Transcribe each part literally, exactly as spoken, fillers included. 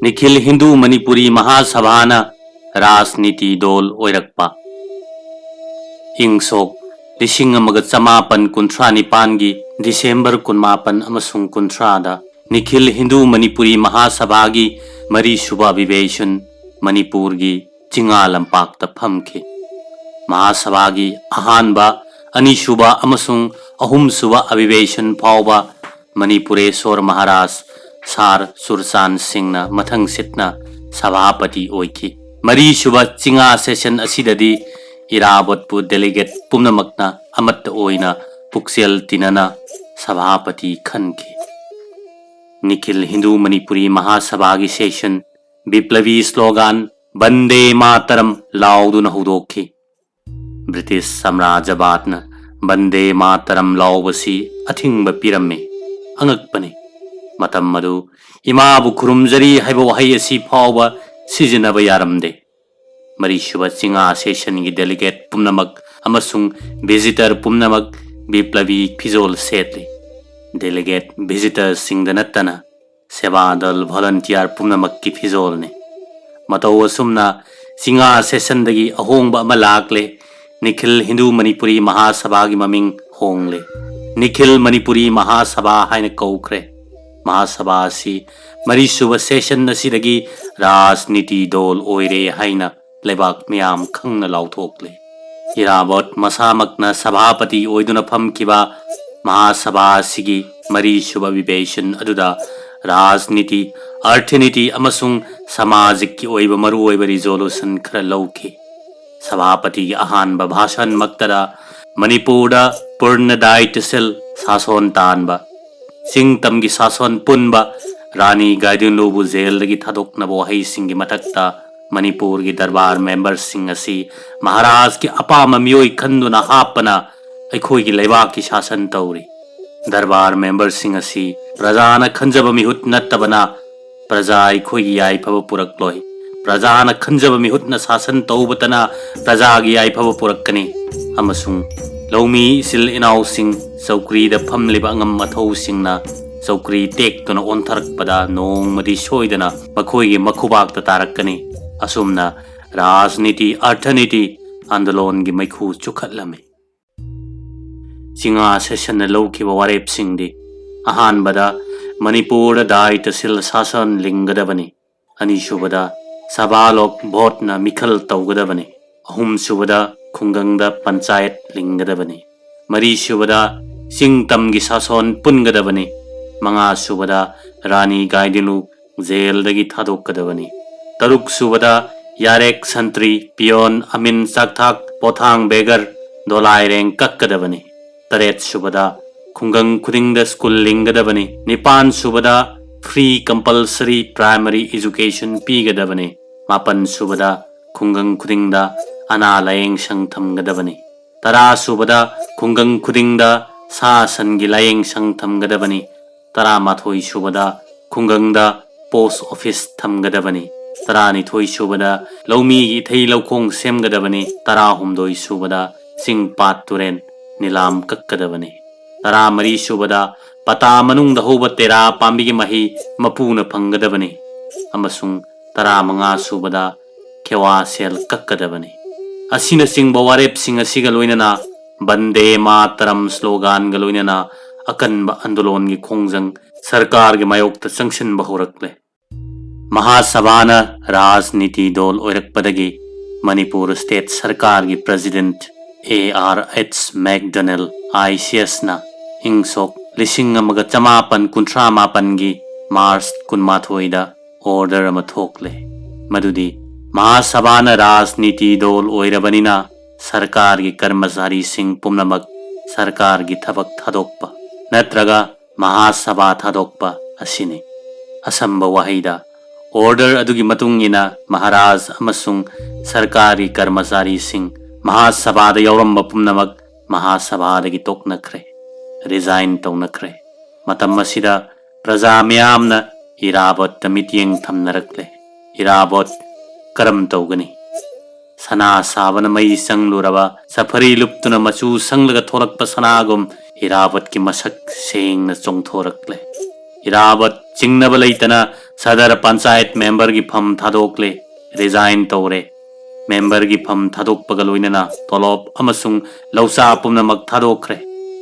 ꯅꯤꯈꯤꯜ ꯍꯤꯟꯗꯨ ꯃꯅꯤꯄꯨꯔꯤ ꯃꯍꯥꯁꯚꯥꯅ ꯔꯥꯖꯅꯤꯇꯤ ꯗꯣꯜ ꯑꯣꯏꯔꯛꯄ꯫ ꯏꯪ ꯁꯣꯛ ꯂꯤꯁꯤꯡ ꯑꯃꯒ ꯆꯃꯥꯄꯟ ꯀꯨꯟꯊ꯭ꯔꯥ ꯅꯤꯄꯥꯟꯒꯤ ꯗꯤꯁꯦꯝꯕꯔ ꯀꯨꯟꯃꯥꯄꯟ ꯑꯃꯁꯨꯡ ꯀꯨꯟꯊ꯭ꯔꯥꯗ ꯅꯤꯈꯤꯜ ꯍꯤꯟꯗꯨ ꯃꯅꯤꯄꯨꯔꯤ ꯃꯍꯥꯁꯚꯥꯒꯤ ꯃꯔꯤꯁꯨꯕ ꯑꯕꯤꯕꯦꯁꯟ ꯃꯅꯤꯄꯨꯔꯒꯤ ꯆꯤꯡꯉꯥ ꯂꯝꯄꯥꯛꯇ ꯐꯝꯈꯤ꯫ ꯃꯍꯥꯁꯚꯥꯒꯤ ꯑꯍꯥꯟꯕ, ꯑꯅꯤꯁꯨꯕ ꯑꯃꯁꯨꯡ ꯑꯍꯨꯝꯁꯨꯕ ꯑꯕꯤꯕꯦꯁꯟ ꯐꯥꯎꯕ ꯃꯅꯤꯄꯨꯔꯦꯁꯣꯔ ꯃꯍꯥꯔꯥꯖ ꯁꯥꯔ ꯆꯨꯔꯆꯥꯟ ꯁꯤꯡꯅ ꯃꯊꯪ ꯁꯤꯠꯅ ꯁꯚꯥꯄꯇꯤ ꯑꯣꯏꯈꯤ꯫ ꯃꯔꯤꯁꯨꯕ ꯆꯤꯡꯉꯥ ꯁꯦꯁꯟ ꯑꯁꯤꯗꯗꯤ ꯏꯔꯥꯕꯣꯠꯄꯨ ꯗꯦꯂꯤꯒꯦꯠ ꯄꯨꯝꯅꯃꯛꯅ ꯑꯃꯠꯇ ꯑꯣꯏꯅ ꯄꯨꯛꯆꯦꯜ ꯇꯤꯟꯅꯅ ꯁꯚꯥꯄꯇꯤ ꯈꯟꯈꯤ꯫ ꯅꯤꯈꯤꯜ ꯍꯤꯟꯗꯨ ꯃꯅꯤꯄꯨꯔꯤ ꯃꯍꯥꯁꯚꯥꯒꯤ ꯁꯦꯁꯟ ꯕꯤꯄ꯭ꯂꯕꯤ ꯁ꯭ꯂꯣꯒꯥꯟ "ꯕꯟꯗꯦ ꯃꯥꯇꯔꯝ" ꯂꯥꯎꯗꯨꯅ ꯍꯧꯗꯣꯛꯈꯤ꯫ ꯕ꯭ꯔꯤꯇꯤꯁ ꯁꯥꯝꯔꯥꯖ꯭ꯌꯕꯥꯗꯅ "ꯕꯟꯗꯦ ꯃꯥꯇꯔꯝ" ꯂꯥꯎꯕꯁꯤ ꯑꯊꯤꯡꯕ ꯄꯤꯔꯝꯃꯤ꯫ ꯑꯉꯛꯄꯅꯤ, ꯃꯇꯝ ꯑꯗꯨ "ꯏꯃꯥꯕꯨ ꯈꯨꯔꯨꯝꯖꯔꯤ" ꯍꯥꯏꯕ ꯋꯥꯍꯩ ꯑꯁꯤ ꯐꯥꯎꯕ ꯁꯤꯖꯤꯟꯅꯕ ꯌꯥꯔꯝꯗꯦ꯫ ꯃꯔꯤꯁꯨꯕ ꯆꯤꯡꯉꯥ ꯁꯦꯁꯟꯒꯤ ꯗꯦꯂꯤꯒꯦꯠ ꯄꯨꯝꯅꯃꯛ ꯑꯃꯁꯨꯡ ꯚꯤꯖꯤꯇꯔ ꯄꯨꯝꯅꯃꯛ ꯕꯤꯄ꯭ꯂꯕꯤ ꯐꯤꯖꯣꯜ ꯁꯦꯠꯂꯤ꯫ ꯗꯦꯂꯤꯒꯦꯠ ꯚꯤꯖꯤꯇꯔꯁꯤꯡꯗ ꯅꯠꯇꯅ ꯁꯦꯕꯥ ꯗꯜ ꯚꯣꯂꯟꯇꯤꯌꯔ ꯄꯨꯝꯅꯃꯛꯀꯤ ꯐꯤꯖꯣꯜꯅꯤ꯫ ꯃꯇꯧ ꯑꯁꯨꯝꯅ ꯆꯤꯡꯉꯥ ꯁꯦꯁꯟꯗꯒꯤ ꯑꯍꯣꯡꯕ ꯑꯃ ꯂꯥꯛꯂꯦ꯫ ꯅꯤꯈꯤꯜ ꯍꯤꯟꯗꯨ ꯃꯅꯤꯄꯨꯔꯤ ꯃꯍꯥꯁꯚꯥꯒꯤ ꯃꯃꯤꯡ ꯍꯣꯡꯂꯦ꯫ ꯅꯤꯈꯤꯜ ꯃꯅꯤꯄꯨꯔꯤ ꯃꯍꯥꯁꯚꯥ ꯍꯥꯏꯅ ꯀꯧꯈ꯭ꯔꯦ꯫ ꯃꯍꯥꯁꯚꯥ ꯑꯁꯤ ꯃꯔꯤꯁꯨꯕ ꯁꯦꯁꯟ ꯑꯁꯤꯗꯒꯤ ꯔꯥꯖꯅꯤꯇꯤ ꯗꯣꯜ ꯑꯣꯏꯔꯦ ꯍꯥꯏꯅ ꯂꯩꯕꯥꯛ ꯃꯤꯌꯥꯝ ꯈꯪꯅ ꯂꯥꯎꯊꯣꯛꯂꯦ꯫ ꯏꯔꯥꯕꯣꯠ ꯃꯁꯥꯃꯛꯅ ꯁꯚꯥꯄꯇꯤ ꯑꯣꯏꯗꯨꯅ ꯐꯝꯈꯤꯕ ꯃꯍꯥꯁꯚꯥ ꯑꯁꯤꯒꯤ ꯃꯔꯤꯁꯨꯕ ꯑꯕꯤꯕꯦꯁꯟ ꯑꯗꯨꯗ ꯔꯥꯖꯅꯤꯇꯤ, ꯑꯔꯊꯅꯤꯇꯤ ꯑꯃꯁꯨꯡ ꯁꯃꯥꯖꯤꯛꯀꯤ ꯑꯣꯏꯕ ꯃꯔꯨꯑꯣꯏꯕ ꯔꯤꯖꯣꯂꯨꯁꯟ ꯈꯔ ꯂꯧꯈꯤ꯫ ꯁꯚꯥꯄꯇꯤꯒꯤ ꯑꯍꯥꯟꯕ ꯚꯥꯁꯟꯃꯛꯇꯗ ꯃꯅꯤꯄꯨꯔꯗ ꯄꯨꯔꯅꯗꯥꯏꯇꯁꯤꯜ ꯁꯥꯁꯣꯟ ꯇꯥꯟꯕ, ꯆꯤꯡ ꯇꯝꯒꯤ ꯁꯥꯁꯣꯟ ꯄꯨꯟꯕ, ꯔꯥꯅꯤ ꯒꯥꯏꯗꯤꯟꯂꯨꯕꯨ ꯖꯦꯜꯗꯒꯤ ꯊꯥꯗꯣꯛꯅꯕ ꯋꯥꯍꯩꯁꯤꯡꯒꯤ ꯃꯊꯛꯇ ꯃꯅꯤꯄꯨꯔꯒꯤ ꯗꯔꯕꯥꯔ ꯃꯦꯝꯕꯔꯁꯤꯡ ꯑꯁꯤ ꯃꯍꯥꯔꯥꯖꯀꯤ ꯑꯄꯥꯝꯕ ꯃꯤꯑꯣꯏ ꯈꯟꯗꯨꯅ ꯍꯥꯞꯄꯅ ꯑꯩꯈꯣꯏꯒꯤ ꯂꯩꯕꯥꯛꯀꯤ ꯁꯥꯁꯟ ꯇꯧꯔꯤ꯫ ꯗꯔꯕꯥꯔ ꯃꯦꯝꯕꯔꯁꯤꯡ ꯑꯁꯤ ꯄ꯭ꯔꯖꯥꯅ ꯈꯟꯖꯕ ꯃꯤꯍꯨꯠ ꯅꯠꯇꯕꯅ ꯄ꯭ꯔꯖꯥ ꯑꯩꯈꯣꯏꯒꯤ ꯌꯥꯏꯐꯕ ꯄꯨꯔꯛꯂꯣꯏ꯫ ꯄ꯭ꯔꯖꯥꯅ ꯈꯟꯖꯕ ꯃꯤꯍꯨꯠꯅ ꯁꯥꯁꯟ ꯇꯧꯕꯇꯅ ꯄ꯭ꯔꯖꯥꯒꯤ ꯌꯥꯏꯐꯕ ꯄꯨꯔꯛꯀꯅꯤ ꯑꯃꯁꯨꯡ ꯂꯧꯃꯤ ꯏꯆꯤꯜ ꯏꯅꯥꯎꯁꯤꯡ, ꯆꯧꯀ꯭ꯔꯤꯗ ꯐꯝꯂꯤꯕ ꯑꯉꯝ ꯑꯊꯧꯁꯤꯡꯅ ꯆꯧꯀ꯭ꯔꯤ ꯇꯦꯛꯇꯨꯅ ꯑꯣꯟꯊꯔꯛꯄꯗ ꯅꯣꯡꯃꯗꯤ ꯁꯣꯏꯗꯅ ꯃꯈꯣꯏꯒꯤ ꯃꯈꯨꯕꯥꯛꯇ ꯇꯥꯔꯛꯀꯅꯤ꯫ ꯑꯁꯨꯝꯅ ꯔꯥꯖꯅꯤꯇꯤ, ꯑꯔꯊꯅꯤꯇꯤ ꯑꯟꯗꯣꯂꯣꯟꯒꯤ ꯃꯩꯈꯨ ꯆꯨꯈꯠꯂꯝꯃꯤ꯫ ꯆꯤꯉꯥ ꯁꯦꯁꯟꯅ ꯂꯧꯈꯤꯕ ꯋꯥꯔꯦꯞꯁꯤꯡꯗꯤ, ꯑꯍꯥꯟꯕꯗ ꯃꯅꯤꯄꯨꯔꯗ ꯗꯥꯏ ꯇꯁꯤꯜ ꯁꯥꯁꯟ ꯂꯤꯡꯒꯗꯕꯅꯤ, ꯑꯅꯤꯁꯨꯕꯗ ꯁꯚꯥ ꯂꯣꯛ ꯚꯣꯠꯅ ꯃꯤꯈꯜ ꯇꯧꯒꯗꯕꯅꯤ, ꯑꯍꯨꯝꯁꯨꯕꯗ ꯈꯨꯡꯒꯪꯗ ꯄꯟꯆꯥꯌꯠ ꯂꯤꯡꯒꯗꯕꯅꯤ, ꯃꯔꯤꯁꯨꯕꯗ ꯆꯤꯡ ꯇꯝꯒꯤ ꯁꯥꯁꯣꯟ ꯄꯨꯟꯒꯗꯕꯅꯤ, ꯃꯉꯥꯁꯨꯕꯗ ꯔꯥꯅꯤ ꯒꯥꯏꯗꯤꯟꯂꯨ ꯖꯦꯜꯗꯒꯤ ꯊꯥꯗꯣꯛꯀꯗꯕꯅꯤ, ꯇꯔꯨꯛꯁꯨꯕꯗ ꯌꯥꯔꯦꯛ ꯁꯟꯇ꯭ꯔꯤ, ꯄꯤꯌꯣꯟ, ꯑꯃꯤꯟ ꯆꯥꯛꯊꯥꯛ, ꯄꯣꯊꯥꯡ ꯕꯦꯒꯔ, ꯗꯣꯂꯥꯏꯔꯦꯡ ꯀꯛꯀꯗꯕꯅꯤ, ꯇꯔꯦꯠꯁꯨꯕꯗ ꯈꯨꯡꯒꯪ ꯈꯨꯗꯤꯡꯗ school ꯂꯤꯡꯒꯗꯕꯅꯤ, ꯅꯤꯄꯥꯟꯁꯨꯕꯗ free compulsory primary education ꯄꯤꯒꯗꯕꯅꯤ, ꯃꯥꯄꯟꯁꯨꯕꯗ ꯈꯨꯡꯒꯪ ꯈꯨꯗꯤꯡꯗ ꯑꯅꯥ ꯂꯥꯌꯦꯡ ꯁꯪ ꯊꯝꯒꯗꯕꯅꯤ, ꯇꯔꯥꯁꯨꯕꯗ ꯈꯨꯡꯒꯪ ꯈꯨꯗꯤꯡꯗ ꯁꯥ ꯁꯟꯒꯤ ꯂꯥꯌꯦꯡ ꯁꯪ ꯊꯝꯒꯗꯕꯅꯤ, ꯇꯔꯥꯃꯥꯊꯣꯏꯁꯨꯕꯗ ꯈꯨꯡꯒꯪꯗ ꯄꯣꯁ ꯑꯣꯐꯤꯁ ꯊꯝꯒꯗꯕꯅꯤ, ꯇꯔꯥꯅꯤꯊꯣꯏꯁꯨꯕꯗ ꯂꯧꯃꯤꯒꯤ ꯏꯊꯩ ꯂꯧꯈꯣꯡ ꯁꯦꯝꯒꯗꯕꯅꯤ, ꯇꯔꯥꯍꯨꯝꯗꯣꯏꯁꯨꯕꯗ ꯆꯤꯡ ꯄꯥꯠ ꯇꯨꯔꯦꯟ ꯅꯤꯂꯥꯝ ꯀꯛꯀꯗꯕꯅꯤ, ꯇꯔꯥꯃꯔꯤꯁꯨꯕꯗ ꯄꯇꯥ ꯃꯅꯨꯡꯗ ꯍꯧꯕ ꯇꯦꯔꯥ ꯄꯥꯝꯕꯤꯒꯤ ꯃꯍꯩ ꯃꯄꯨꯅ ꯐꯪꯒꯗꯕꯅꯤ, ꯑꯃꯁꯨꯡ ꯇꯔꯥꯃꯉꯥꯁꯨꯕꯗ ꯈꯦꯋꯥ ꯁꯦꯜ ꯀꯛꯀꯗꯕꯅꯤ꯫ ꯑꯁꯤꯅꯆꯤꯡꯕ ꯋꯥꯔꯦꯞꯁꯤꯡ ꯑꯁꯤꯒ ꯂꯣꯏꯅꯅ ꯕꯟꯗꯦ ꯃꯥꯇꯔꯝ ꯁ꯭ꯂꯣꯒꯥꯟꯒ ꯂꯣꯏꯅꯅ ꯑꯀꯟꯕ ꯑꯟꯗꯣꯂꯣꯟꯒꯤ ꯈꯣꯡꯖꯪ ꯁꯔꯀꯥꯔꯒꯤ ꯃꯥꯌꯣꯛꯇ ꯆꯪꯁꯤꯟꯕ ꯍꯧꯔꯛꯂꯦ꯫ ꯃꯍꯥꯁꯚꯥꯅ ꯔꯥꯖꯅꯤꯇꯤ ꯗꯣꯜ ꯑꯣꯏꯔꯛꯄꯗꯒꯤ ꯃꯅꯤꯄꯨꯔ ꯁ꯭ꯇꯦꯠ ꯁꯔꯀꯥꯔꯒꯤ president A R H McDonnell, I C ꯑꯦꯁꯅ ꯏꯪ ꯁꯣꯛ ꯂꯤꯁꯤꯡ ꯑꯃꯒ ꯆꯃꯥꯄꯟ ꯀꯨꯟꯊ꯭ꯔꯥ ꯃꯥꯄꯟꯒꯤ ꯃꯥꯔꯆ ꯀꯨꯟꯃꯥꯊꯣꯏꯗ ꯑꯣꯔꯗꯔ ꯑꯃ ꯊꯣꯛꯂꯦ꯫ ꯃꯗꯨꯗꯤ ꯃꯍꯥꯁꯚꯥꯅ ꯔꯥꯖꯅꯤꯇꯤ ꯗꯣꯜ ꯑꯣꯏꯔꯕꯅꯤꯅ ꯁꯔꯀꯥꯔꯒꯤ ꯀꯔꯃꯆꯥꯔꯤꯁꯤꯡ ꯄꯨꯝꯅꯃꯛ ꯁꯔꯀꯥꯔꯒꯤ ꯊꯕꯛ ꯊꯥꯗꯣꯛꯄ ꯅꯠꯇ꯭ꯔꯒ ꯃꯍꯥꯁꯚꯥ ꯊꯥꯗꯣꯛꯄ ꯑꯁꯤꯅꯤ꯫ ꯑꯁꯝꯕ ꯋꯥꯍꯩꯗ, ꯑꯣꯔꯗꯔ ꯑꯗꯨꯒꯤ ꯃꯇꯨꯡ ꯏꯟꯅ ꯃꯍꯥꯔꯥꯖ ꯑꯃꯁꯨꯡ ꯁꯔꯀꯥꯔꯒꯤ ꯀꯔꯃꯆꯥꯔꯤꯁꯤꯡ, ꯃꯍꯥꯁꯚꯥꯗ ꯌꯥꯎꯔꯝꯕ ꯄꯨꯝꯅꯃꯛ ꯃꯍꯥꯁꯚꯥꯗꯒꯤ ꯇꯣꯛꯅꯈ꯭ꯔꯦ, ꯔꯤꯖꯥꯏꯟ ꯇꯧꯅꯈ꯭ꯔꯦ꯫ ꯃꯇꯝ ꯑꯁꯤꯗ ꯄ꯭ꯔꯖꯥ ꯃꯤꯌꯥꯝꯅ ꯏꯔꯥꯕꯣꯠꯇ ꯃꯤꯠꯌꯦꯡ ꯊꯝꯅꯔꯛꯂꯦ꯫ ꯏꯔꯥꯕꯣꯠ ꯀꯔꯝ ꯇꯧꯒꯅꯤ? ꯁꯅꯥ ꯁꯥꯕꯅ ꯃꯩ ꯆꯪꯂꯨꯔꯕ, ꯁꯐꯔꯤ ꯂꯨꯞꯇꯨꯅ ꯃꯆꯨ ꯁꯪꯂꯒ ꯊꯣꯔꯛꯄ ꯁꯅꯥꯒꯨꯝ ꯏꯔꯥꯕꯣꯠꯀꯤ ꯃꯁꯛ ꯁꯦꯡꯅ ꯆꯣꯡꯊꯣꯔꯛꯂꯦ꯫ ꯏꯔꯥꯕꯠ ꯆꯤꯡꯅꯕ ꯂꯩꯇꯅ ꯁꯗꯔ ꯄꯟꯆꯥꯌꯠ ꯃꯦꯝꯕꯔꯒꯤ ꯐꯝ ꯊꯥꯗꯣꯛꯂꯦ, ꯔꯤꯖꯥꯏꯟ ꯇꯧꯔꯦ꯫ ꯃꯦꯝꯕꯔꯒꯤ ꯐꯝ ꯊꯥꯗꯣꯛꯄꯒ ꯂꯣꯏꯅꯅ ꯇꯣꯂꯣꯞ ꯑꯃꯁꯨꯡ ꯂꯧꯆꯥ ꯄꯨꯝꯅꯃꯛ ꯊꯥꯗꯣꯛꯈ꯭ꯔꯦ꯫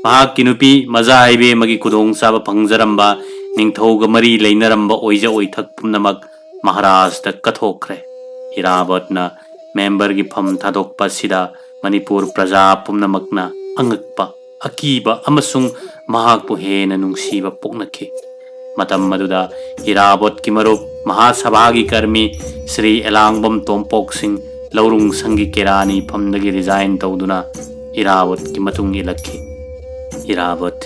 ꯃꯍꯥꯛꯀꯤ ꯅꯨꯄꯤ ꯃꯖꯥ ꯏꯕꯦꯝꯃꯒꯤ ꯈꯨꯗꯣꯡꯆꯥꯕ ꯐꯪꯖꯔꯝꯕ, ꯅꯤꯡꯊꯧꯒ ꯃꯔꯤ ꯂꯩꯅꯔꯝꯕ ꯑꯣꯏꯖ ꯑꯣꯏꯊꯛ ꯄꯨꯝꯅꯃꯛ ꯃꯍꯥꯔꯥꯖꯇ ꯀꯠꯊꯣꯛꯈ꯭ꯔꯦ꯫ ꯏꯔꯥꯕꯠꯅ ꯃꯦꯝꯕꯔꯒꯤ ꯐꯝ ꯊꯥꯗꯣꯛꯄ ꯑꯁꯤꯗ ꯃꯅꯤꯄꯨꯔ ꯄ꯭ꯔꯖꯥ ꯄꯨꯝꯅꯃꯛꯅ ꯑꯉꯛꯄ, ꯑꯀꯤꯕ ꯑꯃꯁꯨꯡ ꯃꯍꯥꯛꯄꯨ ꯍꯦꯟꯅ ꯅꯨꯡꯁꯤꯕ ꯄꯣꯛꯅꯈꯤ꯫ ꯃꯇꯝ ꯑꯗꯨꯗ ꯏꯔꯥꯕꯣꯠꯀꯤ ꯃꯔꯨꯞ ꯃꯍꯥꯁꯚꯥꯒꯤ ꯀꯔꯃꯤ ꯁ꯭ꯔꯤ ꯑꯦꯂꯥꯡꯕꯝ ꯇꯣꯝꯄꯣꯛꯁꯤꯡ ꯂꯧꯔꯨꯡ ꯁꯪꯒꯤ ꯀꯦꯔꯥꯅꯤ ꯐꯝꯗꯒꯤ ꯔꯤꯖꯥꯏꯟ ꯇꯧꯗꯨꯅ ꯏꯔꯥꯕꯣꯠꯀꯤ ꯃꯇꯨꯡ ꯏꯜꯂꯛꯈꯤ꯫ ꯏꯔꯥꯕꯣꯠ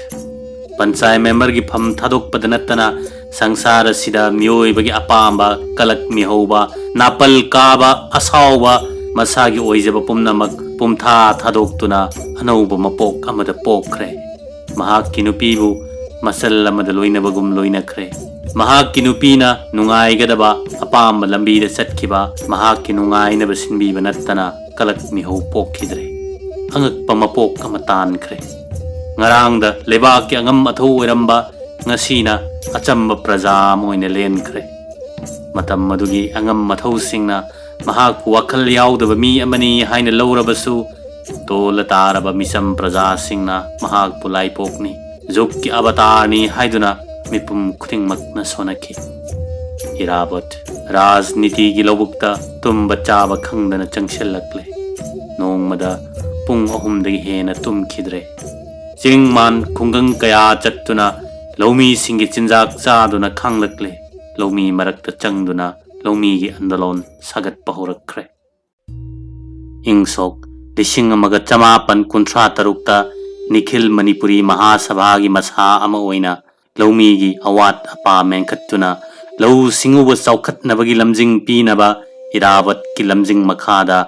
ꯄꯟꯆꯥꯌꯠ ꯃꯦꯝꯕꯔꯒꯤ ꯐꯝ ꯊꯥꯗꯣꯛꯄꯗ ꯅꯠꯇꯅ ꯁꯪꯁꯥꯔ ꯑꯁꯤꯗ ꯃꯤꯑꯣꯏꯕꯒꯤ ꯑꯄꯥꯝꯕ ꯀꯂꯛ ꯃꯤꯍꯧꯕ, ꯅꯥꯄꯜ ꯀꯥꯕ, ꯑꯁꯥꯎꯕ, ꯃꯁꯥꯒꯤ ꯑꯣꯏꯖꯕ ꯄꯨꯝꯅꯃꯛ ꯄꯨꯝꯊꯥ ꯊꯥꯗꯣꯛꯇꯨꯅ ꯑꯅꯧꯕ ꯃꯄꯣꯛ ꯑꯃꯗ ꯄꯣꯛꯈ꯭ꯔꯦ꯫ ꯃꯍꯥꯛꯀꯤ ꯅꯨꯄꯤꯕꯨ ꯃꯆꯜ ꯑꯃꯗ ꯂꯣꯏꯅꯕꯒꯨꯝ ꯂꯣꯏꯅꯈ꯭ꯔꯦ꯫ ꯃꯍꯥꯛꯀꯤ ꯅꯨꯄꯤꯅ ꯅꯨꯡꯉꯥꯏꯒꯗꯕ ꯑꯄꯥꯝꯕ ꯂꯝꯕꯤꯗ ꯆꯠꯈꯤꯕ, ꯃꯍꯥꯛꯀꯤ ꯅꯨꯡꯉꯥꯏꯅꯕ ꯁꯤꯟꯕꯤꯕ ꯅꯠꯇꯅ ꯀꯂꯛ ꯃꯤꯍꯧ ꯄꯣꯛꯈꯤꯗ꯭ꯔꯦ꯫ ꯑꯉꯛꯄ ꯃꯄꯣꯛ ꯑꯃ ꯇꯥꯟꯈ꯭ꯔꯦ꯫ ꯉꯔꯥꯡꯗ ꯂꯩꯕꯥꯛꯀꯤ ꯑꯉꯝ ꯑꯊꯧ ꯑꯣꯏꯔꯝꯕ, ꯉꯁꯤꯅ ꯑꯆꯝꯕ ꯄ꯭ꯔꯖꯥ ꯑꯃ ꯑꯣꯏꯅ ꯂꯦꯟꯈ꯭ꯔꯦ꯫ ꯃꯇꯝ ꯑꯗꯨꯒꯤ ꯑꯉꯝ ꯑꯊꯧꯁꯤꯡꯅ ꯃꯍꯥꯛꯄꯨ ꯋꯥꯈꯜ ꯌꯥꯎꯗꯕ ꯃꯤ ꯑꯃꯅꯤ ꯍꯥꯏꯅ ꯂꯧꯔꯕꯁꯨ, ꯇꯣꯜꯂ ꯇꯥꯔꯕ ꯃꯤꯆꯝ ꯄ꯭ꯔꯖꯥꯁꯤꯡꯅ ꯃꯍꯥꯛꯄꯨ ꯂꯥꯏꯄꯣꯛꯅꯤ, ꯖꯨꯒꯀꯤ ꯑꯕꯇꯥꯔꯅꯤ ꯍꯥꯏꯗꯨꯅ ꯃꯤꯄꯨꯝ ꯈꯨꯗꯤꯡꯃꯛꯅ ꯁꯣꯟꯅꯈꯤ꯫ ꯏꯔꯥꯕꯣꯠ ꯔꯥꯖꯅꯤꯇꯤꯒꯤ ꯂꯧꯕꯨꯛꯇ ꯇꯨꯝꯕ ꯆꯥꯕ ꯈꯪꯗꯅ ꯆꯪꯁꯤꯜꯂꯛꯂꯦ꯫ ꯅꯣꯡꯃꯗ ꯄꯨꯡ ꯑꯍꯨꯝꯗꯒꯤ ꯍꯦꯟꯅ ꯇꯨꯝꯈꯤꯗ꯭ꯔꯦ꯫ ꯆꯤꯡ ꯃꯥꯟ ꯈꯨꯡꯒꯪ ꯀꯌꯥ ꯆꯠꯇꯨꯅ ꯂꯧꯃꯤꯁꯤꯡꯒꯤ ꯆꯤꯟꯖꯥꯛ ꯆꯥꯗꯨꯅ ꯈꯥꯡꯂꯛꯂꯦ꯫ ꯂꯧꯃꯤ ꯃꯔꯛꯇ ꯆꯪꯗꯨꯅ ꯂꯧꯃꯤꯒꯤ ꯑꯟꯗꯣꯂꯣꯟ ꯁꯥꯒꯠꯄ ꯍꯧꯔꯛꯈ꯭ꯔꯦ꯫ ꯏꯪ ꯁꯣꯛ ꯂꯤꯁꯤꯡ ꯑꯃꯒ ꯆꯃꯥꯄꯟ ꯀꯨꯟꯊ꯭ꯔꯥ ꯇꯔꯨꯛꯇ ꯅꯤꯈꯤꯜ ꯃꯅꯤꯄꯨꯔꯤ ꯃꯍꯥꯁꯚꯥꯒꯤ ꯃꯁꯥ ꯑꯃ ꯑꯣꯏꯅ ꯂꯧꯃꯤꯒꯤ ꯑꯋꯥꯠ ꯑꯄꯥ ꯃꯦꯟꯈꯠꯇꯨꯅ ꯂꯧꯎ ꯁꯤꯡꯎꯕ ꯆꯥꯎꯈꯠꯅꯕꯒꯤ ꯂꯝꯖꯤꯡ ꯄꯤꯅꯕ ꯏꯔꯥꯕꯠꯀꯤ ꯂꯝꯖꯤꯡ ꯃꯈꯥꯗ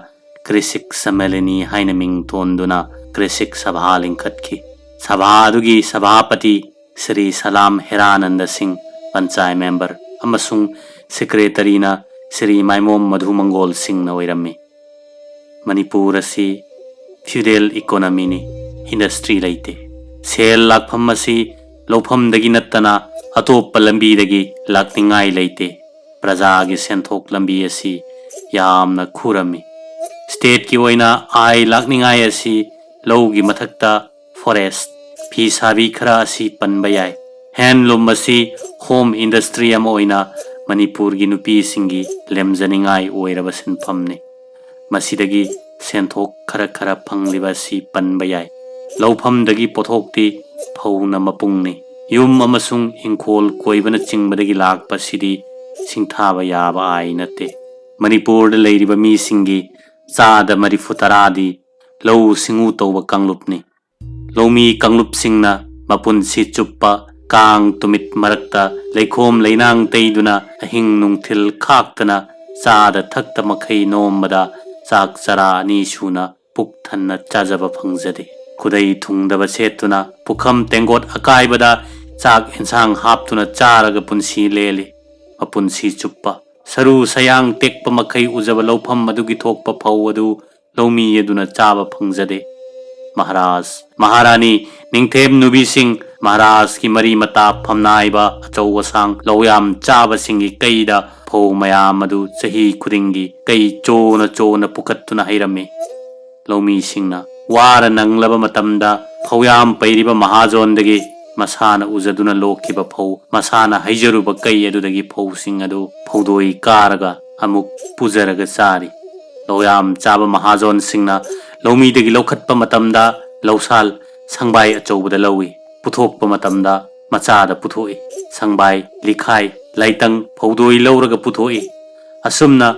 ꯀ꯭ꯔꯤꯁꯤꯛ ꯁꯝꯃꯦꯂꯅꯤ ꯍꯥꯏꯅ ꯃꯤꯡ ꯊꯣꯟꯗꯨꯅ ꯀ꯭ꯔꯤꯁꯤꯛ ꯁꯚꯥ ꯂꯤꯡꯈꯠꯈꯤ꯫ ꯁꯚꯥ ꯑꯗꯨꯒꯤ ꯁꯚꯥꯄꯇꯤ ꯁ꯭ꯔꯤ ꯁꯂꯥꯝ ꯍꯦꯔꯥꯅꯟꯗ ꯁꯤꯡ, ꯄꯟꯆꯥꯌꯠ ꯃꯦꯝꯕꯔ, ꯑꯃꯁꯨꯡ ꯁꯦꯀ꯭ꯔꯦꯇꯔꯤꯅ ꯁ꯭ꯔꯤ ꯃꯥꯏꯃꯣꯝ ꯃꯙꯨ ꯃꯪꯒꯣꯜ ꯁꯤꯡꯅ ꯑꯣꯏꯔꯝꯃꯤ꯫ ꯃꯅꯤꯄꯨꯔ ꯑꯁꯤ ꯐ꯭ꯌꯨꯗꯦꯜ ꯏꯀꯣꯅꯣꯃꯤꯅꯤ, ꯏꯟꯗꯁꯇ꯭ꯔꯤ ꯂꯩꯇꯦ꯫ ꯁꯦꯜ ꯂꯥꯛꯐꯝ ꯑꯁꯤ ꯂꯧꯐꯝꯗꯒꯤ ꯅꯠꯇꯅ ꯑꯇꯣꯞꯄ ꯂꯝꯕꯤꯗꯒꯤ ꯂꯥꯛꯅꯤꯡꯉꯥꯏ ꯂꯩꯇꯦ꯫ ꯄ꯭ꯔꯖꯥꯒꯤ ꯁꯦꯟꯊꯣꯛ ꯂꯝꯕꯤ ꯑꯁꯤ ꯌꯥꯝꯅ ꯈꯨꯔꯝꯃꯤ꯫ ꯁ꯭ꯇꯦꯠꯀꯤ ꯑꯣꯏꯅ ꯑꯥꯏ ꯂꯥꯛꯅꯤꯡꯉꯥꯏ ꯑꯁꯤ ꯂꯧꯒꯤ ꯃꯊꯛꯇ ꯐꯣꯔꯦꯁ, ꯐꯤ ꯁꯥꯕꯤ ꯈꯔ ꯑꯁꯤ ꯄꯟꯕ ꯌꯥꯏ꯫ ꯍꯦꯟꯂꯨꯝ ꯑꯁꯤ ꯍꯣꯝ ꯏꯟꯗꯁꯇ꯭ꯔꯤ ꯑꯃ ꯑꯣꯏꯅ ꯃꯅꯤꯄꯨꯔꯒꯤ ꯅꯨꯄꯤꯁꯤꯡꯒꯤ ꯂꯦꯝꯖꯅꯤꯡꯉꯥꯏ ꯑꯣꯏꯔꯕ ꯁꯤꯟꯐꯝꯅꯤ꯫ ꯃꯁꯤꯗꯒꯤ ꯁꯦꯟꯊꯣꯛ ꯈꯔ ꯈꯔ ꯐꯪꯂꯤꯕ ꯑꯁꯤ ꯄꯟꯕ ꯌꯥꯏ꯫ ꯂꯧꯐꯝꯗꯒꯤ ꯄꯣꯠꯊꯣꯛꯇꯤ ꯐꯧꯅ ꯃꯄꯨꯡꯅꯤ꯫ ꯌꯨꯝ ꯑꯃꯁꯨꯡ ꯏꯪꯈꯣꯜ ꯀꯣꯏꯕꯅꯆꯤꯡꯕꯗꯒꯤ ꯂꯥꯛꯄꯁꯤꯗꯤ ꯁꯤꯡꯊꯥꯕ ꯌꯥꯕ ꯑꯥꯏ ꯅꯠꯇꯦ꯫ ꯃꯅꯤꯄꯨꯔꯗ ꯂꯩꯔꯤꯕ ꯃꯤꯁꯤꯡꯒꯤ ꯆꯥꯗ ꯃꯔꯤꯐꯨ ꯇꯔꯥꯗꯤ ꯂꯧꯎ ꯁꯤꯡꯎ ꯇꯧꯕ ꯀꯥꯡꯂꯨꯞꯅꯤ꯫ ꯂꯧꯃꯤ ꯀꯥꯡꯂꯨꯞꯁꯤꯡꯅ ꯃꯄꯨꯟꯁꯤ ꯆꯨꯞꯄ ꯀꯥꯡ ꯇꯨꯃꯤꯠ ꯃꯔꯛꯇ ꯂꯩꯈꯣꯝ ꯂꯩꯅꯥꯡ ꯇꯩꯗꯨꯅ ꯑꯍꯤꯡ ꯅꯨꯡꯊꯤꯜ ꯈꯥꯛꯇꯅ ꯆꯥꯗ ꯊꯛꯇ ꯃꯈꯩ ꯅꯣꯝꯕꯗ ꯆꯥꯛ ꯆꯔꯥ ꯑꯅꯤ ꯁꯨꯅ ꯄꯨꯛ ꯊꯟꯅ ꯆꯥꯖꯕ ꯐꯪꯖꯗꯦ꯫ ꯈꯨꯗꯩ ꯊꯨꯡꯗꯕ ꯁꯦꯠꯇꯨꯅ ꯄꯨꯈꯝ ꯇꯦꯡꯒꯣꯠ ꯑꯀꯥꯏꯕꯗ ꯆꯥꯛ ꯏꯟꯁꯥꯡ ꯍꯥꯞꯇꯨꯅ ꯆꯥꯔꯒ ꯄꯨꯟꯁꯤ ꯂꯦꯜꯂꯤ꯫ ꯃꯄꯨꯟꯁꯤ ꯆꯨꯞꯄ ꯁꯔꯨ ꯁꯌꯥꯡ ꯇꯦꯛꯄ ꯃꯈꯩ ꯎꯖꯕ ꯂꯧꯐꯝ ꯑꯗꯨꯒꯤ ꯊꯣꯛꯄ ꯐꯧ ꯑꯗꯨ ꯂꯧꯃꯤ ꯑꯗꯨꯅ ꯆꯥꯕ ꯐꯪꯖꯗꯦ꯫ ꯃꯍꯥꯔꯥꯖ, ꯃꯍꯥꯔꯥꯅꯤ, ꯅꯤꯡꯊꯦꯝ ꯅꯨꯕꯤꯁꯤꯡ, ꯃꯍꯥꯔꯥꯖꯀꯤ ꯃꯔꯤ ꯃꯇꯥ ꯐꯝꯅꯥꯏꯕ ꯑꯆꯧ ꯑꯁꯥꯡ ꯂꯧꯌꯥꯝ ꯆꯥꯕꯁꯤꯡꯒꯤ ꯀꯩꯗ ꯐꯧ ꯃꯌꯥꯝ ꯑꯗꯨ ꯆꯍꯤ ꯈꯨꯗꯤꯡꯒꯤ ꯀꯩ ꯆꯣꯅ ꯆꯣꯅ ꯄꯨꯈꯠꯇꯨꯅ ꯍꯩꯔꯝꯃꯤ꯫ ꯂꯧꯃꯤꯁꯤꯡꯅ ꯋꯥꯔ ꯅꯪꯂꯕ ꯃꯇꯝꯗ ꯐꯧꯌꯥꯝ ꯄꯩꯔꯤꯕ ꯃꯍꯥꯖꯣꯟꯗꯒꯤ ꯃꯁꯥꯅ ꯎꯖꯗꯨꯅ ꯂꯣꯛꯈꯤꯕ ꯐꯧ, ꯃꯁꯥꯅ ꯍꯩꯖꯔꯨꯕ ꯀꯩ ꯑꯗꯨꯗꯒꯤ ꯐꯧꯁꯤꯡ ꯑꯗꯨ ꯐꯧꯗꯣꯏ ꯀꯥꯔꯒ ꯑꯃꯨꯛ ꯄꯨꯖꯔꯒ ꯆꯥꯔꯤ꯫ ꯂꯧꯌꯥꯝ ꯆꯥꯕ ꯃꯍꯥꯖꯣꯟꯁꯤꯡꯅ ꯂꯧꯃꯤꯗꯒꯤ ꯂꯧꯈꯠꯄ ꯃꯇꯝꯗ ꯂꯧꯁꯥꯜ ꯁꯪꯕꯥꯏ ꯑꯆꯧꯕꯗ ꯂꯧꯏ꯫ ꯄꯨꯊꯣꯛꯄ ꯃꯇꯝꯗ ꯃꯆꯥꯗ ꯄꯨꯊꯣꯛꯏ꯫ ꯁꯪꯕꯥꯏ, ꯂꯤꯈꯥꯏ, ꯂꯥꯏꯇꯪ, ꯐꯧꯗꯣꯏ ꯂꯧꯔꯒ ꯄꯨꯊꯣꯛꯏ꯫ ꯑꯁꯨꯝꯅ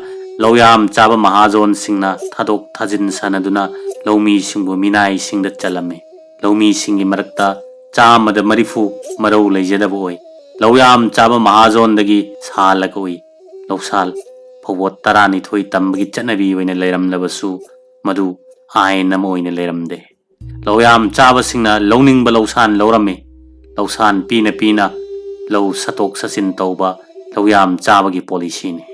ꯂꯧꯌꯥꯝ ꯆꯥꯕ ꯃꯍꯥꯖꯣꯟꯁꯤꯡꯅ ꯊꯥꯗꯣꯛ ꯊꯥꯖꯤꯟ ꯁꯥꯟꯅꯗꯨꯅ ꯂꯧꯃꯤꯁꯤꯡꯕꯨ ꯃꯤꯅꯥꯏꯁꯤꯡꯗ ꯆꯜꯂꯝꯃꯤ꯫ ꯂꯧꯃꯤꯁꯤꯡꯒꯤ ꯃꯔꯛꯇ ꯆꯥꯝꯃꯗ ꯃꯔꯤꯐꯨ ꯃꯔꯧ ꯂꯩꯖꯗꯕ ꯑꯣꯏ꯫ ꯂꯧꯌꯥꯝ ꯆꯥꯕ ꯃꯍꯥꯖꯣꯟꯗꯒꯤ ꯁꯥꯜꯂꯒ ꯎꯏ꯫ ꯂꯧꯁꯥꯜ ꯐꯧꯕꯣꯠ ꯇꯔꯥꯅꯤꯊꯣꯏ ꯇꯝꯕꯒꯤ ꯆꯠꯅꯕꯤ ꯑꯣꯏꯅ ꯂꯩꯔꯝꯂꯕꯁꯨ ꯃꯗꯨ ꯑꯥꯏꯟ ꯑꯃ ꯑꯣꯏꯅ ꯂꯩꯔꯝꯗꯦ꯫ ꯂꯧꯌꯥꯝ ꯆꯥꯕꯁꯤꯡꯅ ꯂꯧꯅꯤꯡꯕ ꯂꯧꯁꯥꯟ ꯂꯧꯔꯝꯃꯤ꯫ ꯂꯧꯁꯥꯟ ꯄꯤꯅ ꯄꯤꯅ ꯂꯧ ꯁꯠꯇꯣꯛ ꯁꯠꯆꯤꯟ ꯇꯧꯕ ꯂꯧꯌꯥꯝ ꯆꯥꯕꯒꯤ ꯄꯣꯂꯤꯁꯤꯅꯤ꯫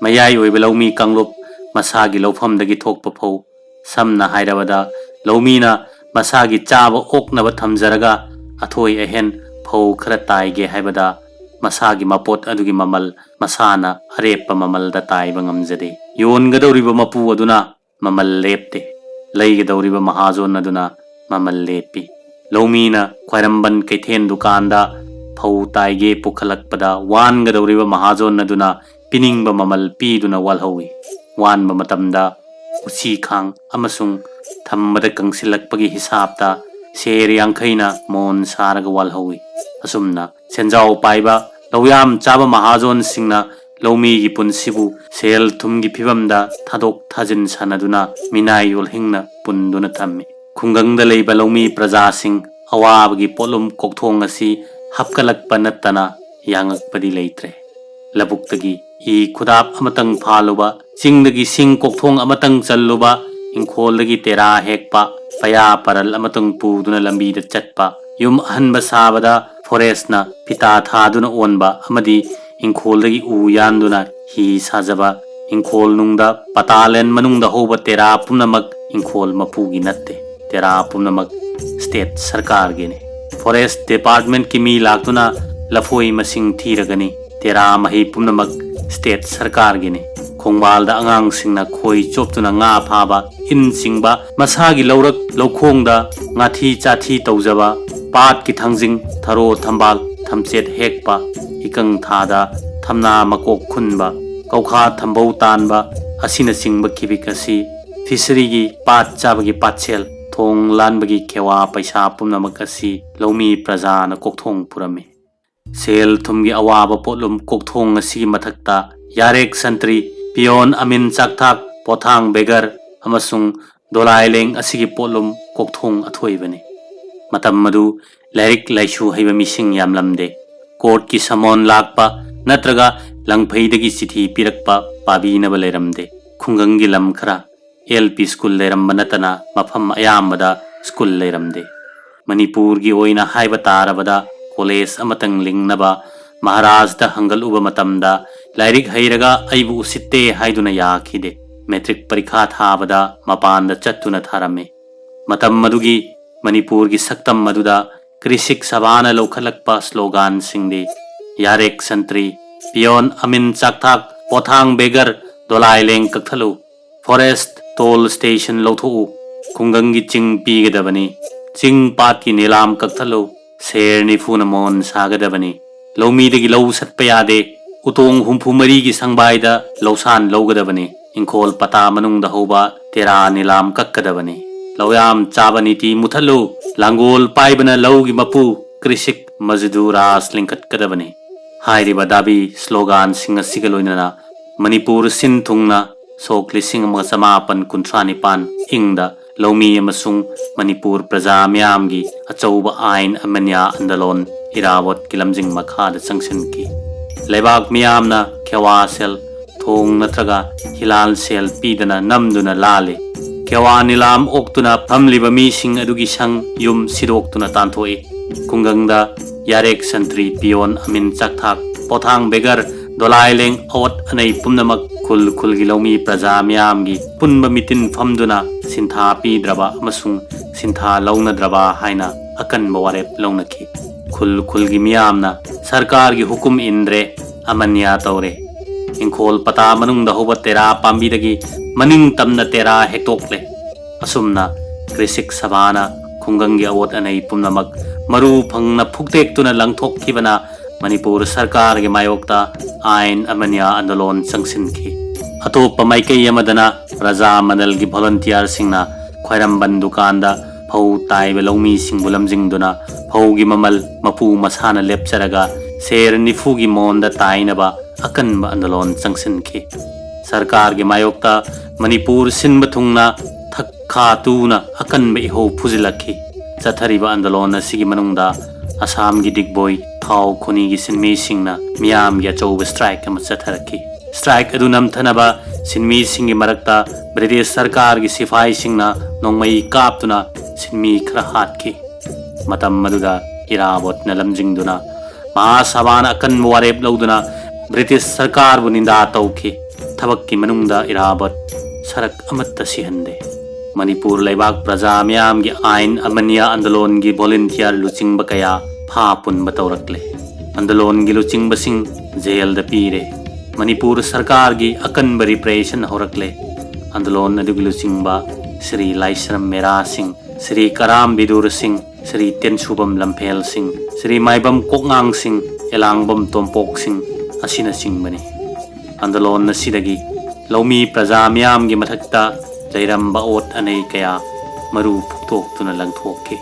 ꯃꯌꯥꯏ ꯑꯣꯏꯕ ꯂꯧꯃꯤ ꯀꯥꯡꯂꯨꯞ ꯃꯁꯥꯒꯤ ꯂꯧꯐꯝꯗꯒꯤ ꯊꯣꯛꯄ ꯐꯧ, ꯁꯝꯅ ꯍꯥꯏꯔꯕꯗ ꯂꯧꯃꯤꯅ ꯃꯁꯥꯒꯤ ꯆꯥꯕ ꯑꯣꯛꯅꯕ ꯊꯝꯖꯔꯒ ꯑꯊꯣꯏ ꯑꯍꯦꯟ ꯐꯧ ꯈꯔ ꯇꯥꯏꯒꯦ ꯍꯥꯏꯕꯗ ꯃꯁꯥꯒꯤ ꯃꯄꯣꯠ ꯑꯗꯨꯒꯤ ꯃꯃꯜ ꯃꯁꯥꯅ ꯑꯔꯦꯞꯄ ꯃꯃꯜꯗ ꯇꯥꯏꯕ ꯉꯝꯖꯗꯦ꯫ ꯌꯣꯟꯒꯗꯧꯔꯤꯕ ꯃꯄꯨ ꯑꯗꯨꯅ ꯃꯃꯜ ꯂꯦꯞꯇꯦ꯫ ꯂꯩꯒꯗꯧꯔꯤꯕ ꯃꯍꯥꯖꯣꯟ ꯑꯗꯨꯅ ꯃꯃꯜ ꯂꯦꯞꯄꯤ꯫ ꯂꯧꯃꯤꯅ ꯈ꯭ꯋꯥꯏꯔꯝꯕꯟ ꯀꯩꯊꯦꯜ ꯗꯨꯀꯥꯟꯗ ꯐꯧ ꯇꯥꯏꯒꯦ ꯄꯨꯈꯠꯂꯛꯄꯗ ꯋꯥꯟꯒꯗꯧꯔꯤꯕ ꯃꯍꯥꯖꯣꯟ ꯑꯗꯨꯅ ꯄꯤꯅꯤꯡꯕ ꯃꯃꯜ ꯄꯤꯗꯨꯅ ꯋꯥꯜꯍꯧꯏ꯫ ꯋꯥꯟꯕ ꯃꯇꯝꯗ ꯎꯆꯤ ꯈꯥꯡ ꯑꯃꯁꯨꯡ ꯊꯝꯕꯗ ꯀꯪꯁꯤꯜꯂꯛꯄꯒꯤ ꯍꯤꯁꯥꯞꯇ ꯁꯦꯔ ꯌꯥꯡꯈꯩꯅ ꯃꯣꯟ ꯁꯥꯔꯒ ꯋꯥꯜꯍꯧꯏ꯫ ꯑꯁꯨꯝꯅ ꯁꯦꯟꯖꯥꯎ ꯄꯥꯏꯕ ꯂꯧꯌꯥꯝ ꯆꯥꯕ ꯃꯍꯥꯖꯣꯟꯁꯤꯡꯅ ꯂꯧꯃꯤꯒꯤ ꯄꯨꯟꯁꯤꯕꯨ ꯁꯦꯜ ꯊꯨꯝꯒꯤ ꯐꯤꯕꯝꯗ ꯊꯥꯗꯣꯛ ꯊꯥꯖꯤꯟ ꯁꯥꯟꯅꯗꯨꯅ ꯃꯤꯅꯥꯏ ꯌꯣꯜꯍꯤꯡꯅ ꯄꯨꯟꯗꯨꯅ ꯊꯝꯃꯤ꯫ ꯈꯨꯡꯒꯪꯗ ꯂꯩꯕ ꯂꯧꯃꯤ ꯄ꯭ꯔꯖꯥꯁꯤꯡ ꯑꯋꯥꯕꯒꯤ ꯄꯣꯠꯂꯨꯝ ꯀꯣꯛꯊꯣꯡ ꯑꯁꯤ ꯍꯥꯞꯀꯠꯂꯛꯄ ꯅꯠꯇꯅ ꯌꯥꯡꯉꯛꯄꯗꯤ ꯂꯩꯇ꯭ꯔꯦ꯫ ꯂꯧꯕꯨꯛꯇꯒꯤ ꯏ ꯈꯨꯗꯥꯞ ꯑꯃꯇꯪ ꯐꯥꯜꯂꯨꯕ, ꯆꯤꯡꯗꯒꯤ ꯁꯤꯡ ꯀꯣꯛꯊꯣꯡ ꯑꯃꯇꯪ ꯆꯜꯂꯨꯕ, ꯏꯪꯈꯣꯜꯗꯒꯤ ꯇꯦꯔꯥ ꯍꯦꯛꯄ, ꯄꯌꯥ ꯄꯔꯜ ꯑꯃꯇꯪ ꯄꯨꯗꯨꯅ ꯂꯝꯕꯤꯗ ꯆꯠꯄ, ꯌꯨꯝ ꯑꯍꯟꯕ ꯁꯥꯕꯗ ꯐꯣꯔꯦꯁꯅ ꯐꯤꯇꯥ ꯊꯥꯗꯨꯅ ꯑꯣꯟꯕ ꯑꯃꯗꯤ ꯏꯪꯈꯣꯜꯗꯒꯤ ꯎ ꯌꯥꯟꯗꯨꯅ ꯍꯤ ꯁꯥꯖꯕ, ꯏꯪꯈꯣꯜ ꯅꯨꯡꯗ ꯄꯇꯥꯂꯦꯟ ꯃꯅꯨꯡꯗ ꯍꯧꯕ ꯇꯦꯔꯥ ꯄꯨꯝꯅꯃꯛ ꯏꯪꯈꯣꯜ ꯃꯄꯨꯒꯤ ꯅꯠꯇꯦ꯫ ꯇꯦꯔꯥ ꯄꯨꯝꯅꯃꯛ ꯁ꯭ꯇꯦꯠ ꯁꯔꯀꯥꯔꯒꯤꯅꯤ꯫ ꯐꯣꯔꯦꯁ ꯗꯤꯄꯥꯔꯠꯃꯦꯟꯠꯀꯤ ꯃꯤ ꯂꯥꯛꯇꯨꯅ ꯂꯐꯣꯏ ꯃꯁꯤꯡ ꯊꯤꯔꯒꯅꯤ꯫ ꯇꯦꯔꯥ ꯃꯍꯩ ꯄꯨꯝꯅꯃꯛ ꯁ꯭ꯇꯦꯠ ꯁꯔꯀꯥꯔꯒꯤꯅꯤ꯫ ꯈꯣꯡꯕꯥꯜꯗ ꯑꯉꯥꯡꯁꯤꯡꯅ ꯈꯣꯏ ꯆꯣꯞꯇꯨꯅ ꯉꯥ ꯐꯥꯕ, ꯏꯟ ꯆꯤꯡꯕ, ꯃꯁꯥꯒꯤ ꯂꯧꯔꯛ ꯂꯧꯈꯣꯡꯗ ꯉꯥꯊꯤ ꯆꯥꯊꯤ ꯇꯧꯖꯕ, ꯄꯥꯠꯀꯤ ꯊꯥꯡꯖꯤꯡ, ꯊꯔꯣ ꯊꯝꯕꯥꯜ, ꯊꯝꯆꯦꯠ ꯍꯦꯛꯄ, ꯏꯀꯪ ꯊꯥꯗ ꯊꯝꯅꯥ ꯃꯀꯣꯛ ꯈꯨꯟꯕ, ꯀꯧꯈꯥ ꯊꯝꯕꯧ ꯇꯥꯟꯕ ꯑꯁꯤꯅꯆꯤꯡꯕ ꯈꯤꯕꯤꯛ ꯑꯁꯤ ꯐꯤꯁꯔꯤꯒꯤ ꯄꯥꯠ ꯆꯥꯕꯒꯤ ꯄꯥꯠꯁꯦꯜ, ꯊꯣꯡ ꯂꯥꯟꯕꯒꯤ ꯈꯦꯋꯥ ꯄꯩꯁꯥ ꯄꯨꯝꯅꯃꯛ ꯑꯁꯤ ꯂꯧꯃꯤ ꯄ꯭ꯔꯖꯥꯅ ꯀꯣꯛꯊꯣꯡ ꯄꯨꯔꯝꯃꯤ꯫ ꯁꯦꯜ ꯊꯨꯝꯒꯤ ꯑꯋꯥꯕ ꯄꯣꯠꯂꯨꯝ ꯀꯣꯛꯊꯣꯡ ꯑꯁꯤꯒꯤ ꯃꯊꯛꯇ ꯌꯥꯔꯦꯛ ꯁꯟꯇ꯭ꯔꯤ, ꯄꯤꯌꯣꯟ ꯑꯃꯤꯟ ꯆꯥꯛꯊꯥꯛ, ꯄꯣꯊꯥꯡ ꯕꯦꯒꯔ ꯑꯃꯁꯨꯡ ꯗꯣꯂꯥꯏ ꯂꯦꯡ ꯑꯁꯤꯒꯤ ꯄꯣꯠꯂꯨꯝ ꯀꯣꯛꯊꯣꯡ ꯑꯊꯣꯏꯕꯅꯤ꯫ ꯃꯇꯝ ꯑꯗꯨ ꯂꯥꯏꯔꯤꯛ ꯂꯥꯏꯁꯨ ꯍꯩꯕ ꯃꯤꯁꯤꯡ ꯌꯥꯝꯂꯝꯗꯦ꯫ ꯀꯣꯔꯠꯀꯤ ꯁꯃꯣꯟ ꯂꯥꯛꯄ ꯅꯠꯇ꯭ꯔꯒ ꯂꯪꯐꯩꯗꯒꯤ ꯆꯤꯊꯤ ꯄꯤꯔꯛꯄ ꯄꯥꯕꯤꯅꯕ ꯂꯩꯔꯝꯗꯦ꯫ ꯈꯨꯡꯒꯪꯒꯤ ꯂꯝ ꯈꯔ ꯑꯦꯜ ꯄꯤ ꯁ꯭ꯀꯨꯜ ꯂꯩꯔꯝꯕ ꯅꯠꯇꯅ ꯃꯐꯝ ꯑꯌꯥꯝꯕꯗ ꯁ꯭ꯀꯨꯜ ꯂꯩꯔꯝꯗꯦ꯫ ꯃꯅꯤꯄꯨꯔꯒꯤ ꯑꯣꯏꯅ ꯍꯥꯏꯕ ꯇꯥꯔꯕꯗ ꯀꯣꯂꯦꯖ ꯑꯃꯇꯪ ꯂꯤꯡꯅꯕ ꯃꯍꯥꯔꯥꯖꯗ ꯍꯪꯒꯠꯂꯨꯕ ꯃꯇꯝꯗ ꯂꯥꯏꯔꯤꯛ ꯍꯩꯔꯒ ꯑꯩꯕꯨ ꯎꯁꯤꯠꯇꯦ ꯍꯥꯏꯗꯨꯅ ꯌꯥꯈꯤꯗꯦ꯫ ꯃꯦꯇ꯭ꯔꯤꯛ ꯄꯔꯤꯈꯥ ꯊꯥꯕꯗ ꯃꯄꯥꯟꯗ ꯆꯠꯇꯨꯅ ꯊꯥꯔꯝꯃꯤ꯫ ꯃꯇꯝ ꯑꯗꯨꯒꯤ ꯃꯅꯤꯄꯨꯔꯒꯤ ꯁꯛꯇꯝ ꯑꯗꯨꯗ ꯀ꯭ꯔꯤꯁꯤꯛ ꯁꯚꯥꯅ ꯂꯧꯈꯠꯂꯛꯄ ꯁ꯭ꯂꯣꯒꯥꯟꯁꯤꯡꯗꯤ: ꯌꯥꯔꯦꯛ ꯁꯟꯇ꯭ꯔꯤ, ꯄꯤꯌꯣꯟ ꯑꯃꯤꯟ ꯆꯥꯛꯊꯥꯛ, ꯄꯣꯊꯥꯡ ꯕꯦꯒꯔ, ꯗꯣꯂꯥꯏ ꯂꯦꯡ ꯀꯛꯊꯠꯂꯨ, ꯐꯣꯔꯦꯁ꯭ꯠ ꯇꯣꯜ ꯁ꯭ꯇꯦꯁꯟ ꯂꯧꯊꯣꯛꯎ, ꯈꯨꯡꯒꯪꯒꯤ ꯆꯤꯡ ꯄꯤꯒꯗꯕꯅꯤ, ꯆꯤꯡ ꯄꯥꯠꯀꯤ ꯅꯤꯂꯥꯝ ꯀꯛꯊꯠꯂꯨ, ꯁꯦꯔ ꯅꯤꯐꯨꯅ ꯃꯣꯟ ꯁꯥꯒꯗꯕꯅꯤ, ꯂꯧꯃꯤꯗꯒꯤ ꯂꯧ ꯁꯠꯄ ꯌꯥꯗꯦ, ꯎꯇꯣꯡ ꯍꯨꯝꯐꯨ ꯃꯔꯤꯒꯤ ꯁꯪꯕꯥꯏꯗ ꯂꯧꯁꯥꯟ ꯂꯧꯒꯗꯕꯅꯤ, ꯏꯪꯈꯣꯜ ꯄꯇꯥ ꯃꯅꯨꯡꯗ ꯍꯧꯕ ꯇꯦꯔꯥ ꯅꯤꯂꯥꯝ ꯀꯛꯀꯗꯕꯅꯤ, ꯂꯧꯌꯥꯝ ꯆꯥꯕ ꯅꯤꯇꯤ ꯃꯨꯊꯠꯂꯨ, ꯂꯥꯡꯒꯣꯜ ꯄꯥꯏꯕꯅ ꯂꯧꯒꯤ ꯃꯄꯨ, ꯀ꯭ꯔꯤꯁꯤꯛ ꯃꯖꯗꯨ ꯔꯥꯖ ꯂꯤꯡꯈꯠꯀꯗꯕꯅꯤ꯫ ꯍꯥꯏꯔꯤꯕ ꯗꯥꯕꯤ ꯁ꯭ꯂꯣꯒꯥꯟꯁꯤꯡ ꯑꯁꯤꯒ ꯂꯣꯏꯅꯅ ꯃꯅꯤꯄꯨꯔ ꯁꯤꯟ ꯊꯨꯡꯅ ꯁꯣꯛ ꯂꯤꯁꯤꯡ ꯑꯃꯒ ꯆꯃꯥꯄꯟ ꯀꯨꯟꯊ꯭ꯔꯥ ꯅꯤꯄꯥꯟ ꯏꯪꯗ ꯂꯧꯃꯤ ꯑꯃꯁꯨꯡ ꯃꯅꯤꯄꯨꯔ ꯄ꯭ꯔꯖꯥ ꯃꯤꯌꯥꯝꯒꯤ ꯑꯆꯧꯕ ꯑꯥꯏꯟ ꯑꯃꯅ꯭ꯌꯥ ꯑꯟꯗꯂꯣꯟ ꯏꯔꯥꯕꯣꯠꯀꯤ ꯂꯝꯖꯤꯡ ꯃꯈꯥꯗ ꯆꯪꯁꯤꯟꯈꯤ꯫ ꯂꯩꯕꯥꯛ ꯃꯤꯌꯥꯝꯅ ꯈꯦꯋꯥ ꯁꯦꯜ, ꯊꯣꯡ ꯅꯠꯇ꯭ꯔꯒ ꯍꯤꯂꯥꯜ ꯁꯦꯜ ꯄꯤꯗꯅ ꯅꯝꯗꯨꯅ ꯂꯥꯜꯂꯤ꯫ ꯈꯦꯋꯥ ꯅꯤꯂꯥꯝ ꯑꯣꯛꯇꯨꯅ ꯐꯝꯂꯤꯕ ꯃꯤꯁꯤꯡ ꯑꯗꯨꯒꯤ ꯁꯪ ꯌꯨꯝ ꯁꯤꯗꯣꯛꯇꯨꯅ ꯇꯥꯟꯊꯣꯛꯏ꯫ ꯈꯨꯡꯒꯪꯗ ꯌꯥꯔꯦꯛ ꯁꯟꯇ꯭ꯔꯤ, ꯄꯤꯌꯣꯟ ꯑꯃꯤꯟ ꯆꯥꯛꯊꯥꯛ, ꯄꯣꯊꯥꯡ ꯕꯦꯒꯔ, ꯗꯣꯂꯥꯏ ꯂꯦꯡ, ꯑꯋꯠ ꯑꯅꯩ ꯄꯨꯝꯅꯃꯛ ꯈꯨꯜ ꯈꯨꯜꯒꯤ ꯂꯧꯃꯤ ꯄ꯭ꯔꯖꯥ ꯃꯤꯌꯥꯝꯒꯤ ꯄꯨꯟꯕ ꯃꯤꯇꯤꯟ ꯐꯝꯗꯨꯅ ꯁꯤꯟꯊꯥ ꯄꯤꯗ꯭ꯔꯕ ꯑꯃꯁꯨꯡ ꯁꯤꯟꯊꯥ ꯂꯧꯅꯗ꯭ꯔꯕ ꯍꯥꯏꯅ ꯑꯀꯟꯕ ꯋꯥꯔꯦꯞ ꯂꯧꯅꯈꯤ꯫ ꯈꯨꯜ ꯈꯨꯜꯒꯤ ꯃꯤꯌꯥꯝꯅ ꯁꯔꯀꯥꯔꯒꯤ ꯍꯨꯀꯨꯝ ꯏꯟꯗ꯭ꯔꯦ, ꯑꯃꯅ꯭ꯌꯥ ꯇꯧꯔꯦ꯫ ꯏꯪꯈꯣꯜ ꯄꯇꯥ ꯃꯅꯨꯡꯗ ꯍꯧꯕ ꯇꯦꯔꯥ ꯄꯥꯝꯕꯤꯗꯒꯤ ꯃꯅꯤꯡ ꯇꯝꯅ ꯇꯦꯔꯥ ꯍꯦꯛꯇꯣꯛꯂꯦ꯫ ꯑꯁꯨꯝꯅ ꯀ꯭ꯔꯤꯁꯤꯛ ꯁꯚꯥꯅ ꯈꯨꯡꯒꯪꯒꯤ ꯑꯑꯣꯠ ꯑꯅꯩ ꯄꯨꯝꯅꯃꯛ ꯃꯔꯨ ꯐꯪꯅ ꯐꯨꯛꯇꯦꯛꯇꯨꯅ ꯂꯪꯊꯣꯛꯈꯤꯕꯅ ꯃꯅꯤꯄꯨꯔ ꯁꯔꯀꯥꯔꯒꯤ ꯃꯥꯌꯣꯛꯇ ꯑꯥꯏꯟ ꯑꯃꯅ꯭ꯌꯥ ꯑꯟꯗꯣꯂꯣꯟ ꯆꯪꯁꯤꯟꯈꯤ꯫ ꯑꯇꯣꯞꯄ ꯃꯥꯏꯀꯩ ꯑꯃꯗꯅ ꯄ꯭ꯔꯖꯥ ꯃꯟꯗꯜꯒꯤ ꯚꯣꯂꯨꯟꯇꯤꯌꯔꯁꯤꯡꯅ ꯈ꯭ꯋꯥꯏꯔꯝꯕꯟ ꯗꯨꯀꯥꯟꯗ ꯐꯧ ꯇꯥꯏꯕ ꯂꯧꯃꯤꯁꯤꯡꯕꯨ ꯂꯝꯖꯤꯡꯗꯨꯅ ꯐꯧꯒꯤ ꯃꯃꯜ ꯃꯄꯨ ꯃꯁꯥꯅ ꯂꯦꯞꯆꯔꯒ ꯁꯦꯔ ꯅꯤꯐꯨꯒꯤ ꯃꯣꯟꯗ ꯇꯥꯏꯅꯕ ꯑꯀꯟꯕ ꯑꯟꯗꯣꯂꯣꯟ ꯆꯪꯁꯤꯟꯈꯤ꯫ ꯁꯔꯀꯥꯔꯒꯤ ꯃꯥꯌꯣꯛꯇ ꯃꯅꯤꯄꯨꯔ ꯁꯤꯟꯕ ꯊꯨꯡꯅ ꯊꯛ ꯈꯥ ꯇꯨꯅ ꯑꯀꯟꯕ ꯏꯍꯧ ꯐꯨꯖꯤꯜꯂꯛꯈꯤ꯫ ꯆꯠꯊꯔꯤꯕ ꯑꯟꯗꯣꯂꯣꯟ ꯑꯁꯤꯒꯤ ꯃꯅꯨꯡꯗ ꯑꯁꯥꯝꯒꯤ ꯗꯤꯒꯕꯣꯏ ꯊꯥꯎ ꯈꯣꯅꯤꯒꯤ ꯁꯤꯟꯃꯤꯁꯤꯡꯅ ꯃꯤꯌꯥꯝꯒꯤ ꯑꯆꯧꯕ ꯁ꯭ꯇ꯭ꯔꯥꯏꯛ ꯑꯃ ꯆꯠꯊꯔꯛꯈꯤ꯫ ꯁ꯭ꯇ꯭ꯔꯥꯏꯛ ꯑꯗꯨ ꯅꯝꯊꯅꯕ ꯁꯤꯟꯃꯤꯁꯤꯡꯒꯤ ꯃꯔꯛꯇ ꯕ꯭ꯔꯤꯇꯤꯁ ꯁꯔꯀꯥꯔꯒꯤ ꯁꯤꯐꯥꯏꯁꯤꯡꯅ ꯅꯣꯡꯃꯩ ꯀꯥꯞꯇꯨꯅ ꯁꯤꯟꯃꯤ ꯈꯔ ꯍꯥꯠꯈꯤ꯫ ꯃꯇꯝ ꯑꯗꯨꯗ ꯏꯔꯥꯕꯣꯠꯅ ꯂꯝꯖꯤꯡꯗꯨꯅ ꯃꯍꯥꯁꯚꯥꯅ ꯑꯀꯟꯕ ꯋꯥꯔꯦꯞ ꯂꯧꯗꯨꯅ ꯕ꯭ꯔꯤꯇꯤꯁ ꯁꯔꯀꯥꯔꯕꯨ ꯅꯤꯟꯗꯥ ꯇꯧꯈꯤ꯫ ꯊꯕꯛꯀꯤ ꯃꯅꯨꯡꯗ ꯏꯔꯥꯕꯣꯠ ꯁꯔꯛ ꯑꯃꯠꯇ ꯁꯤꯍꯟꯗꯦ꯫ ꯃꯅꯤꯄꯨꯔ ꯂꯩꯕꯥꯛ ꯄ꯭ꯔꯖꯥ ꯃꯤꯌꯥꯝꯒꯤ ꯑꯥꯏꯟ ꯑꯃꯅꯤꯌꯥ ꯑꯟꯗꯣꯂꯣꯟꯒꯤ ꯚꯣꯂꯨꯟꯇꯤꯌꯥꯔ ꯂꯨꯆꯤꯡꯕ ꯀꯌꯥ ꯐꯥ ꯄꯨꯟꯕ ꯇꯧꯔꯛꯂꯦ꯫ ꯑꯟꯗꯣꯂꯣꯟꯒꯤ ꯂꯨꯆꯤꯡꯕꯁꯤꯡ ꯖꯦꯜꯗ ꯄꯤꯔꯦ꯫ ꯃꯅꯤꯄꯨꯔ ꯁꯔꯀꯥꯔꯒꯤ ꯑꯀꯟꯕ ꯔꯤꯄ꯭ꯔꯦꯁꯟ ꯍꯧꯔꯛꯂꯦ꯫ ꯑꯟꯗꯣꯂꯣꯟ ꯑꯗꯨꯒꯤ ꯂꯨꯆꯤꯡꯕ ꯁ꯭ꯔꯤ ꯂꯥꯏꯁ꯭ꯔꯝ ꯃꯦꯔꯥ ꯁꯤꯡ, ꯁ꯭ꯔꯤ ꯀꯔꯥꯝ ꯕꯤꯗꯨꯔ ꯁꯤꯡ, ꯁ꯭ꯔꯤ ꯇꯦꯟꯁꯨꯕꯝ ꯂꯝꯐꯦꯜ ꯁꯤꯡ, ꯁ꯭ꯔꯤ ꯃꯥꯏꯕꯝ ꯀꯣꯛꯉꯥꯡ ꯁꯤꯡ, ꯑꯦꯂꯥꯡꯕꯝ ꯇꯣꯝꯄꯣꯛ ꯁꯤꯡ ꯑꯁꯤꯅꯆꯤꯡꯕꯅꯤ꯫ ꯑꯟꯗꯣꯂꯣꯟ ꯑꯁꯤꯗꯒꯤ ꯂꯧꯃꯤ ꯄ꯭ꯔꯖꯥ ꯃꯤꯌꯥꯝꯒꯤ ꯃꯊꯛꯇ ꯂꯩꯔꯝꯕ ꯑꯣꯠ ꯑꯅꯩ ꯀꯌꯥ ꯃꯔꯨ ꯐꯨꯛꯇꯣꯛꯇꯨꯅ ꯂꯪꯊꯣꯛꯈꯤ꯫